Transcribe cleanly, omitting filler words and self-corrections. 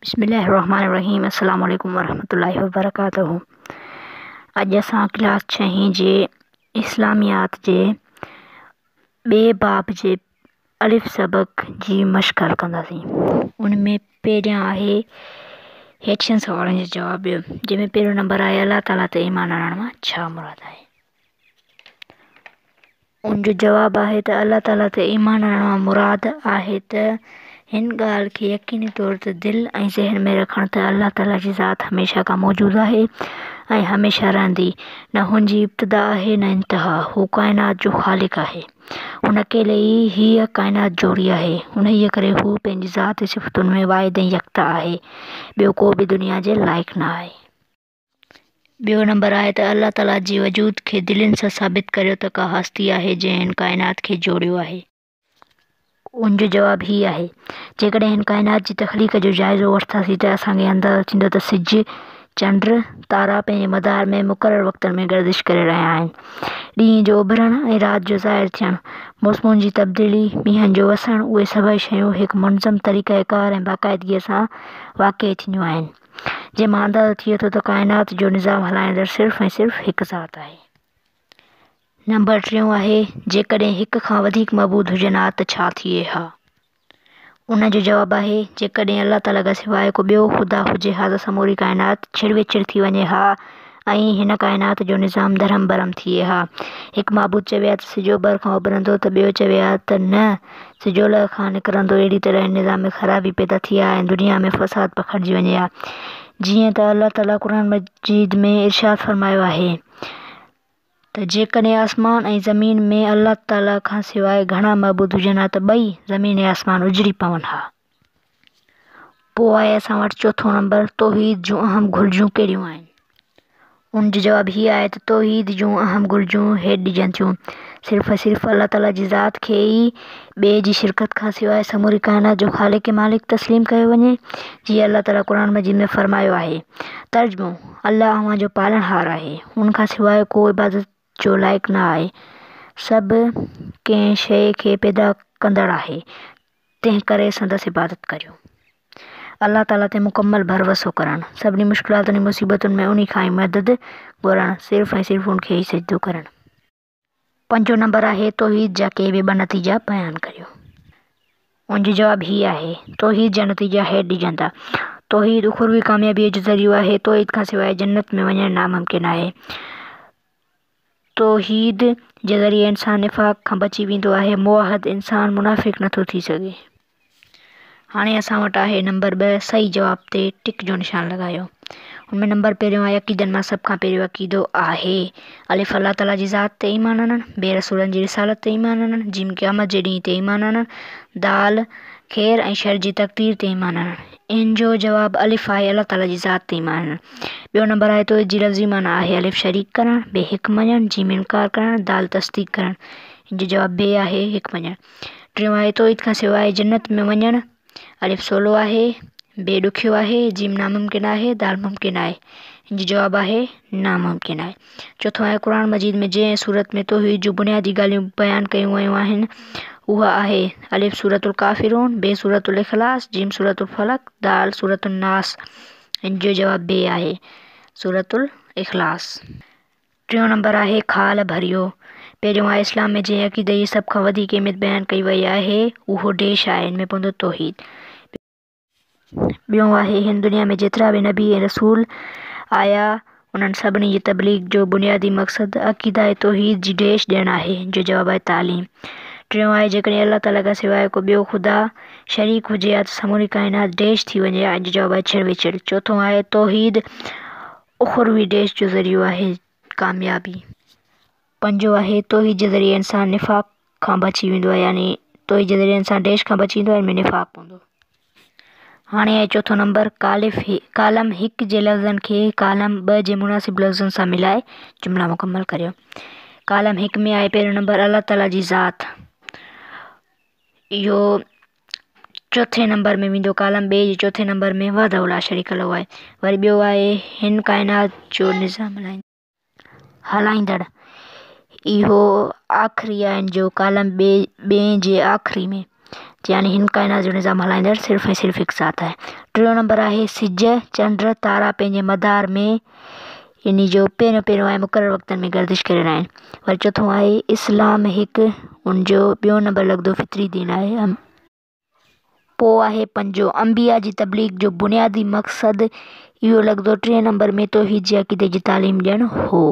بسم الله الرحمن الرحيم السلام عليڪم ورحمة الله وبرڪاته اڄ اسان ڪلاس ڇهين جي اسلاميات جي ٻئي باب جي الف سبق جي مشق حل ڪنداسين. ان ۾ پهريان آهي هيٺين سوالن جو جواب ڏيو جنهن ۾ پهريون نمبر آهي الله تعالي تي ايمان آڻڻ مان ڇا مراد آهي؟ ان جو جواب آهي ته الله تعاليٰ تي ايمان آڻڻ مان مراد آهي ته هن ڳالهه کي يقيني طور تي دل ۽ ذهن ۾ رکڻ ته الله تعاليٰ جي ذات هميشه کان موجود آهي ۽ هميشه رهندي، نه هن جي ابتدا آهي نه انتها، هو ڪائنات جو خالق آهي، هن اڪيلي ئي هيء ڪائنات جوڙي آهي، انهيء ڪري هو پنهنجي ذات ۽ صفتن ۾ واحد ۽ يڪتا آهي، ٻيو ڪو به دنيا جي لائق نه آهي. ٻيو نمبر آهي ته الله تعاليٰ جي وجود کي دلين سان ثابت ڪريو ته ڪا هستي آهي جنهن هن ڪائنات کي جوڙيو آهي. ان جو جواب هي آهي، جيڪڏهن هن ڪائنات جي تخليق جو جائزو وٺنداسين ته اسان کي اندازو ٿيندو ته سج، چنڊ، تارا پنهنجي مدار ۾ مقرر وقتن ۾ گردش ڪري رهيا آهن. ڏينهن جو اڀرڻ ۽ رات جو ظاهر ٿيڻ، موسمن جي تبديلي، مينهن جو وسڻ، اهي سڀئي شيون هڪ منظم طريقه ڪار ۽ باقاعدگيء سان واقع ٿينديون آهن. جنهن مان اندازو ٿئي ٿو ته ڪائنات جو نظام هلائيندڙ صرف ۽ صرف هڪ ذات آهي. نمبر ٽيون آهي، جيڪڏهن هڪ کان وڌيڪ معبود هجن ها ته ڇا ٿئي ها؟ ان جو جواب آهي، جيڪڏهن الله تعاليٰ کان سواء ڪو ٻيو خدا هجي ها ته سموري ڪائنات ڇڙ وڇڙ ٿي وڃي ها ۽ هن ڪائنات جو نظام درهم برهم ٿئي ها. هڪ معبود چوي ها ته سج اوڀر کان اڀرندو ته ٻيو چوي ها ته نه سج اولهه کان نڪرندو اهڙي طرح هن نظام ۾ خرابي پيدا ٿئي ها ۽ دنيا ۾ فساد پکڙجي وڃي ها. جيئن ته الله تعاليٰ قرآن مجيد ۾ ارشاد فرمايو آهي ته جيڪڏهن آسمان ۽ زمين ۾ الله تعاليٰ کان سواء گهڻا معبود هجن ها ته ٻئي، زمين ۽ آسمان، اجڙي پون ها. پوء آهي اسان وٽ چوٿون نمبر توحيد جون اهم گهرجون ڪهڙيون آهن؟ ان جو جواب هي آهي ته توحيد جون اهم گهرجون هيٺ ڏجن ٿيون، صرف ۽ صرف الله تعاليٰ جي ذات کي ئي ٻئي جي شرڪت کان سواء سموري ڪائنات جو خالق ۽ مالڪ تسليم ڪيو وڃي، جيئن الله تعاليٰ قرآن مجيد ۾ فرمايو آهي. ترجمو، الله اوهان جو پالڻهار آهي، ان کان سواء ڪو عبادت جو لائق نه آهي، سڀ ڪنهن شيء کي پيدا ڪندڙ آهي، تنهن ڪري سندس عبادت ڪريو. الله تعاليٰ تي مڪمل ڀروسو ڪرڻ، سڀني مشڪلاتن ۽ مصيبتن ۾ انهي کان ئي مدد گهرڻ، صرف ۽ صرف ان کي ئي سجدو ڪرڻ. پنجون نمبر آهي، توحيد جا ڪي به ٻه نتيجا بيان ڪريو. ان جو جواب هي آهي، توحيد جا نتيجا هيٺ ڏجن ٿا. توحيد اخروي ڪاميابيء جو ذريعو آهي، توحيد کان سواء جنت ۾ وڃڻ ناممڪن آهي. توحيد جي ذريعي انسان نفاق کان بچي ويندو آهي، موحد انسان منافق نٿو ٿي سگهي. هاڻي اسان وٽ آهي نمبر 2 صحيح جواب تي ٽڪ جو نشان لڳايو. ان ۾ نمبر پهريون آهي عقيدن مان سڀ کان پهريون عقيدو آهي، الف الله تعاليٰ جي ذات تي ايمان آڻڻ، ب رسولن جي رسالت تي ايمان آڻڻ، ج قيامت جي ڏينهن تي ايمان آڻڻ، د خير ۽ شر جي تقدير تي ايمان آڻڻ. ان جو جواب الف آهي الله تعاليٰ جي ذات تي ايمان آڻڻ. ٻيو نمبر آهي توحيد جي لفظي معنيٰ آهي الف شريڪ ڪرڻ، ب هڪ مڃڻ، ج انڪار ڪرڻ، د تصديق ڪرڻ. ان جو جواب ب آهي هڪ مڃڻ. ٽيون آهي توحيد کان سواء جنت ۾ وڃڻ الف سولو آهي، ب ڏکيو آهي، ج ناممڪن آهي، د ممڪن آهي. ان جو جواب آهي ناممڪن آهي. چوٿون آهي قرآن مجيد ۾ جنهن سورت ۾ توحيد جون بنيادي ڳالهيون بيان ڪيون ويون آهن اها آهي، الف سورة الڪافرون، ب سورة الاخلاص، ج سورة الفلق، د سورة الناس. ان جو جواب بي آهي سورة الاخلاص. ٽيون نمبر آهي خال ڀريو. پهريون آهي اسلام ۾ جنهن عقيدي جي سڀ کان وڌيڪ اهميت بيان ڪئي وئي آهي اهو ڊيش آهي ان ۾ پوندو توحيد. ٻيون آهي هن دنيا ۾ جيترا به نبي ۽ رسول آيا انهن سڀني جي تبليغ جو بنيادي مقصد عقيده توحيد جي ڊيش ڏيڻ آهي ان جو جواب آهي تعليم. ٽيون آهي جيڪڏهن الله تعاليٰ کان سواء ڪو ٻيو خدا شريڪ هجي ها ته سموري ڪائنات ڊيش ٿي وڃي ها ان جو جواب آهي ڇڙ وڇڙ. چوٿون آهي توحيد اخروي ڊيش جو ذريعو آهي ڪاميابي. پنجون آهي توحيد جي ذريعي انسان نفاق کان بچي ويندو آهي يعني توحيد جي ذريعي انسان ڊيش کان بچي ويندو آهي ان ۾ نفاق پوندو. هاڻي آهي چوٿون نمبر ڪالف ڪالم هڪ جي لفظن کي ڪالم ٻه جي مناسب لفظن سان ملائي جملا مڪمل ڪريو. ڪالم هڪ ۾ آهي پهريون نمبر الله تعالي جي ذات اهو چوٿين نمبر ۾ ويندو ڪالم ٻئي جي چوٿين نمبر ۾ وحده لا شريڪ له آهي وري ٻيو آهي هن ڪائنات جو نظام هلائيندڙ اهو آخري آهي ان جو ڪالم ٻئي جي آخري ۾ يعني هن ڪائنات جو نظام هلائيندڙ صرف ۽ صرف هڪ ذات آهي. ٽيون نمبر آهي سج، چنڊ، تارا پنهنجي مدار ۾ انهي جو پهريون پهريون ۽ مقرر وقتن ۾ گردش ڪري رهيا آهن. وري چوٿون آهي اسلام هڪ ان جو ٻيو نمبر لڳندو فطري دين آهي. پوء آهي پنجون انبياء جي تبليغ جو بنيادي مقصد اهو لڳندو ٽئين نمبر ۾ توحيد جي عقيدي جي تعليم ڏيڻ هو.